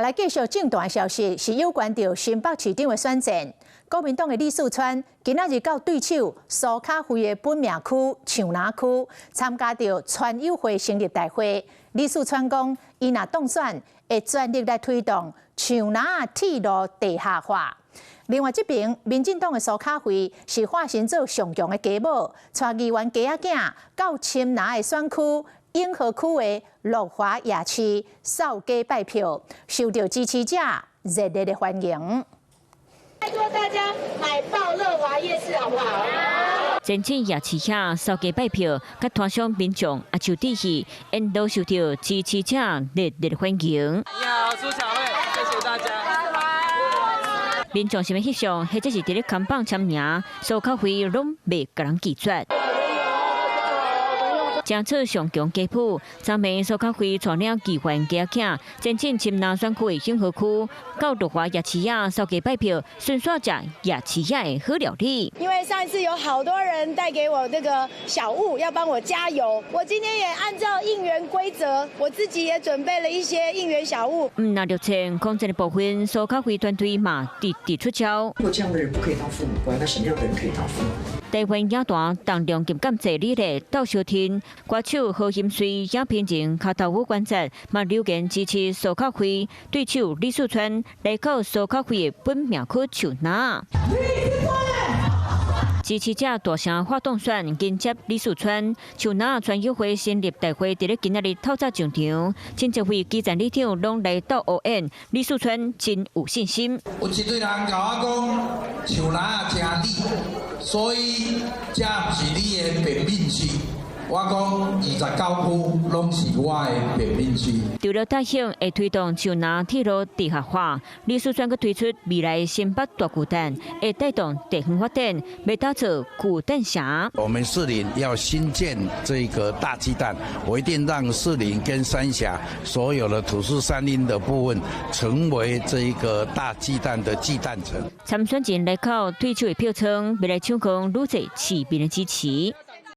來繼續政壇消息，是有關著新北市長的選戰。國民黨的李四川今仔日到對手蘇卡慧的本命區樹林區參加著川友會成立大會。李四川講，伊若當選，會全力來推動樹林鐵路地下化。另外這邊，民進黨的蘇卡慧是化身做上強的家母，帶議員家仔囝到深藍的選區永和區的樂華夜市掃街拜票，受到支持者熱烈的歡迎。拜託大家買爆樂華夜市，好不好？前進夜市遐掃街拜票，佮團上民眾阿手致意，𪜶都受到支持者熱烈歡迎。你好，蘇巧慧，謝謝大家。民眾想欲翕相，或者是佇咧看板簽名，蘇巧慧攏袂共人拒絕。誠做上強家母，昨暝蘇巧慧帶領議員家仔囝，前進深藍選區的永和區，到樂華夜市仔掃街拜票，順紲食夜市仔的好料理。因為上一次有好多人帶給我這個小物，要幫我加油。我今天也按照應援規則，我自己也準備了一些應援小物。毋但陸戰空戰的部分，蘇巧慧團隊嘛直直出招。如果這樣的人不可以當父母官，那什麼樣的人可以當父母官？台灣影壇重量級感謝李麗竇小婷，歌手何心穗、影評人跤頭趺關節嘛留言支持蘇巧慧，對手李四川來到蘇巧慧的本命區樹林。支持者大聲喊當選，迎接李四川。樹林川友會成立大會，佇咧今仔日透早上場，真濟位基層里長攏來鬥烏演，李四川真有信心。有一堆人共我講樹林誠澧，所以這毋是你的便民區。我講29區攏是我的便民區。除了答應會推動樹林鐵路地下化，李四川閣推出未來新北大巨蛋，會帶動地方發展，欲打造巨蛋城。我們士林要新建這個大巨蛋，我一定讓士林跟三峽所有的土石山林的部分，成為這個大巨蛋的巨蛋城。參選人來到對手的票倉，欲來搶光愈濟市民的支持。